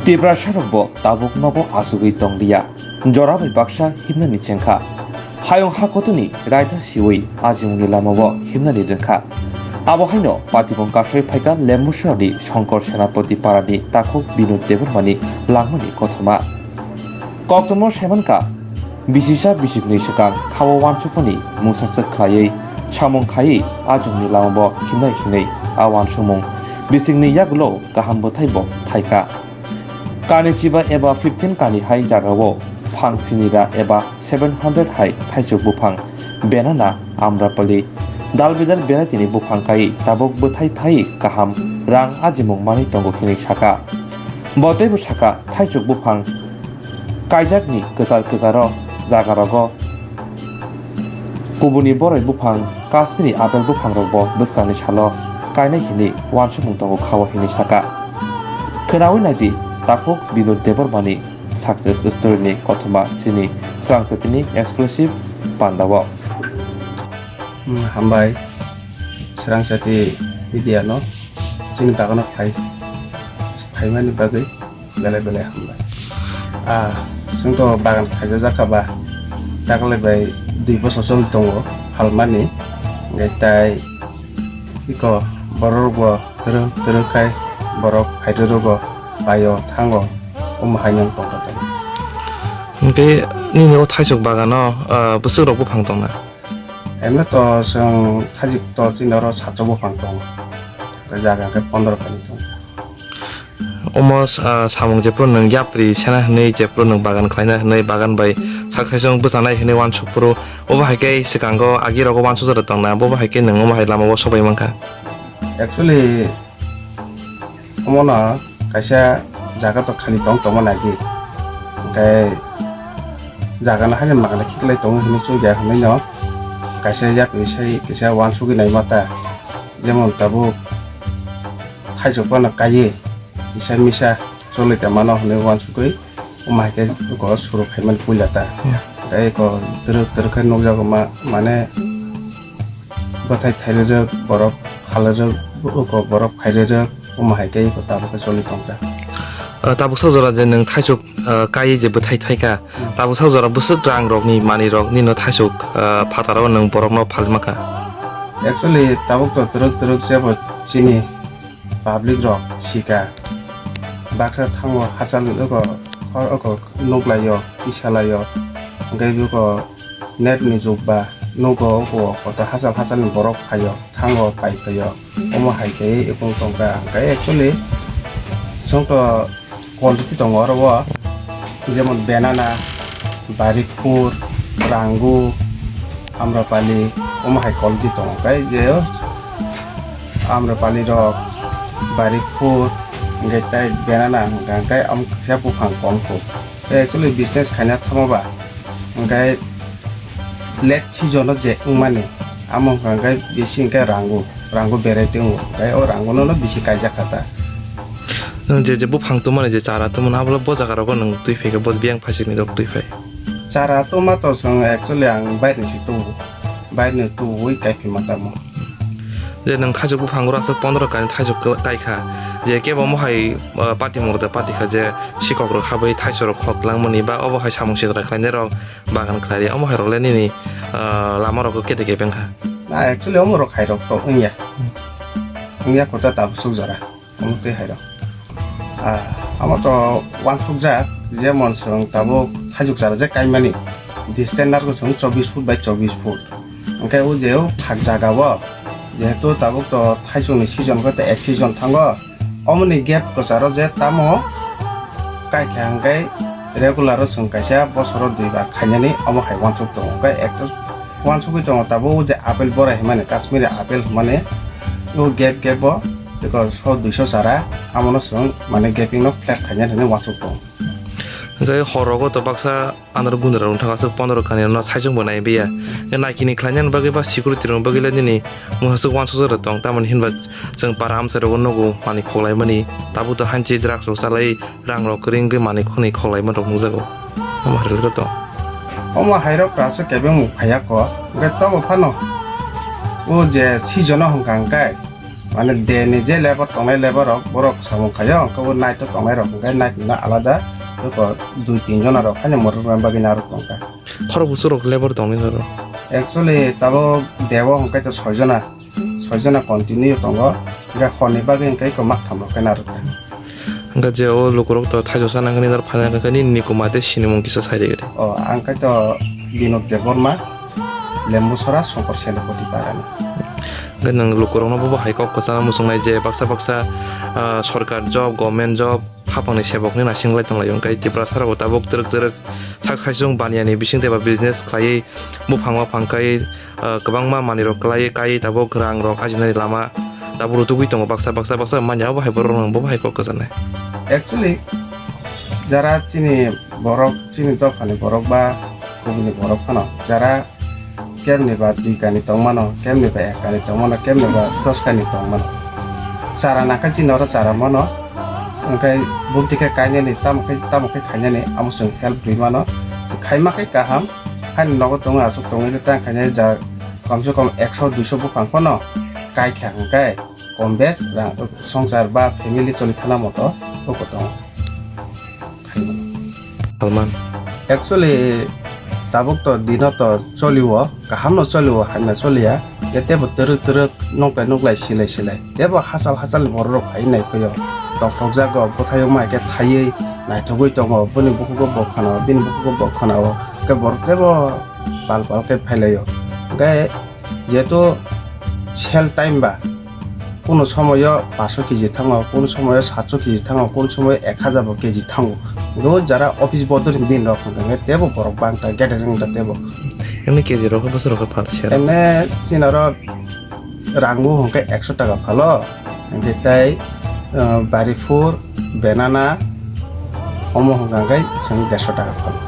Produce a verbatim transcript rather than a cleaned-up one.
Tiprasarokbo tabuk nobo achugwi tong liya, jora bai baksa himnani chengkha. Hayung hakotoni raida siwi ajimungni lamao himnani rwngkha. Abo haino patibong kasui phaikha Lembusorni Shongkor Senapati parani takhuk Binod Debbarmani langmani kothoma. Koktwmao saimankha, bisisa bisingni swkang khao uansukmani mungsaswk khlaiwi samung khaiwi ajimungni lamao himnai hinwi a uansukmung bisingni yagulo kaham bwthaibo thaikha. Kani chiba eba fifteen kani hai jagao phang sinira eba seven hundred hai thaichuk buphang, banana, amrapali, dalbidal beraitini buphang kai tabuk bwthai thai kaham rang ajimung manwi tongo hinwi saka. Bo teibo saka, thaichuk buphang kaijakni kwchar kwcharo jagarogo kubuni boroi buphang, Kashmiri apple buphangrokbo bwskangni salo kainai hinwi uansukmung tongo khao hinwi saka. Khwnawi naidi, takhuk Binod Debbarmani success story ni kothoma chini Srangchatini exclusive pandao. Hmm, hambai Srangchati media no chini bagano phai, phaimani bagwi belai belai hambai. Ah, chwngto bagan khaijajak kha ba, taklai bai dui bosor choli tongo phalmani, hwnkhe tai iko borok bo twrwk twrwk khai borok phairwrwgo paio thango, omo hai nung tongkha tong. Hwnkhe nini o thaisok bagano, ah, bwswk rok buphang tongna? Emno to chwng thajik to chini oro sacho buphang tongo. Jaga hwnkhe pondro kani tongo. Omo, ah, samung jephru nwng yapri sena hwnwi, jephru nwng bagan khlaina hwnwi, bagan bai sak saichung bwchanai hwnwi uansuk phuru, obo hai khe swkango agi rogo uansuk jora tongna, bobo hai khe nwng omo hai lama o sobai mankha. Actually, omono kaisa jaga to khali tong tongma nai di. Hwnkhe jaga no haino magana khiklai tongo hinwi chukya hwnwi no kaisa yapri sai kisa uansugwi naima ta. Jemon tabuk thaichuk phano kaiwi kisa misa choli tongmano hwnwi uansugwi omo hai khe eko suru khaimani puila ta. Hmm. Tei eko twrwk twrwk khe nukjago ma-, mane bwthai thairwrwk, borok phalrwrwk, eko borok phairwrwk, omo hai khe eko tabuk khe choli tongkha. Ah, tabuksa jora je nwng thaichuk, ah, kaiwi je bwthai thaikha, hmm, tabuksa jora bwswk rang rokni manwi rok nino thaichuk, ah, phataro nwng borokno phalwi mankha? Actually, tabuk to twrwk twrwk jebo chini public rok sika. Baksa thango hachal eko khor eko nuklaio, tisalaio. Hwnkhe beko net ni jug ba nugo eko koto hachal hachal ni borok phaio, thango pai phaio. Omo hai khe ekung tongkha. Hwnkhe actually chwngto quality tongo oro o, jemon banana, barikphur, rangu, amrapali, omo hai quality tongo. Hwnkhe je amrapali rok, barikphur, hwnkhe tei banana hwnkha hwnkhe omo kisa buphang kom kho. Tei actually business khaina thangma ba, hwnkhe late season o je wngmani, amo hwnkha hwnkhe bisi hwnkhe rangu, rangu variety wngo, tei o rangu no bisi kaijak kha ta. Nwng je, je buphang tongmani, je chara tongmani, abo bo jaga rogo nwng twi phai khe, bo biyang phaisingni rok twi phai? Chara tongma to chwng actually ang bairni se tubu, bairni tubuwi kaiphima tamo. Je nwng thaisok buphang oro aswk pondro kani thaisok kai kha, je kebo omo hai, ah, party moro de party kha, je sikok rok habwi thaisok rok khok langmani ba obo hai samung sikra khlainai rok bagan khlai ri, omo hai rok le nini, ah, lama rogo kete kebeng kha. Na, actually omo rok hai rok to wngya. Wngya kota tabuk suk jora. Omo twi hai rok. Ah, amo to uansukjak, jemon chwng tabuk thaijuk chara je kaimani, distance narwkgo chwng chobbish foot by chobbish foot. Hwnkhe o je o phak jaga o, jehetu tabuk to thaichukni season khe to ek season thango, omoni gap kwcharo je tamo kaikha hwnkhe regular o chwng kaisa bosoro dui bar khainani omo hai uansuk tongo. Hwnkhe ekta uansugwi tongo tabuk o je apple borai hwnmani, Kashmiri apple hwnmani, o gap gap o. Tei ko so duiso chara, amono chwng mane gaping no flat khaina hinwi uansuk tongo. Hwnkhe hor rogo to baksa andro gundra rok thang aswk pondro kani no saichung bo nai biya. Hwnkhe naikini khlaina bagwi ba security rok bagwi le nini mungsa swk uansuk jora tong, tamoni hinba chwng para amchai rogo nugo manwi khoklai mani, tabuk to hanchi drugs rok chalai rang rok kwrwi wngwi manwi khwnwi khoklai man rok nukjago. Omo hai rok to. Omo hai rok to aswk kebeng mung phaiya ko, hwnkhe tobo phano o je season o hwnkha hwnkhe Mane de ni je labour tongnai labour rok borok samung khaio, hwnkhe bo night o tongnai rok hwnkhe night no alada, joko dui tin jona rok haino morok rwna bagwi narwk tongkha. Khorok bwswk rok labour tongnai norok? Actually tabuk de o hwnkhe to soi jona, soi jona continue tongo, hwnkhe hor ni bagwi hwnkhe to maktham rok khe narwk kha. Hwnkhe je o lukurok to thaichoksa nangkhe nini oro phaina nangkhe nini nikuma tei sinimung kisa sai rwdi. O, ang khe to Binod Debbarma, Lembusora, Songkor Senapati parani. Hwnkhe nwng lukurokno bo hai kok kwchangma muchungnai je baksa baksa, ah, sorkar job, government job, hapangni sebokni naising lai tonglaio. Hwnkhe Tiprasa rokbo tabuk twrwk twrwk sak saisung baniani bisingtwi ba business khlaiwi buphang waphang kai, ah, kwbangma manwirok kwlaiwi kai tabuk rangrok ajinani lama tabuk rutugwi tongo baksa baksa baksa manya bo hai borok rok bo hai kok kwchanai. Actually, jara chini borok, chini dophani borok ba kubuni borok phano jara kemni ba dui kani tongmano, kemni ba ek kani tongmano, kemni ba dos kani tongmano. Chara nangkha chini oro chara mano, hwnkhe bumti khe kainani, tamo khe, tamo khe khainani, amo chwng help rwi mano. Khaima khe kaham, haini nogo tongo aswk tongwi khe tang khainai ja, komse kom ekso duiso buphang phano kai kha hwnkhe kom bes rang, swngchar ba family choli thana moto oko tongo. Salman. Actually, tabuk to dino to choli o, kaham no choli o, hamya choli ya. Tei tebo twrwk twrwk, nuklai nuklai, silai silai. Tebo hachal hachal ni borok rok phai nai phai o. Tongthok jago, bwthai o mai khe thaiwi naithogwi tongo. Bini bukhugo bo khana o, bini bukhugo bo khana o. Khe borok tebo pal pal khe phai lai o. Hwnkhe jehetu sell time ba, kuno somoyo paanso keji thango, kuno somoyo saatso keji thango, kuno somoyo ek hajar bo keji thango. Hwnkhe o jara office bodol ni din rok hwnkhe tebo borok bang ta, gathering ta tebo. Emni keji rok bwswk rok phalse? Emni chini oro rango hwnkhe ekso taka phalo, hwnkhe tei, uh, bari phur, banana, omo hwnkha hwnkhe chwng derso taka phalo.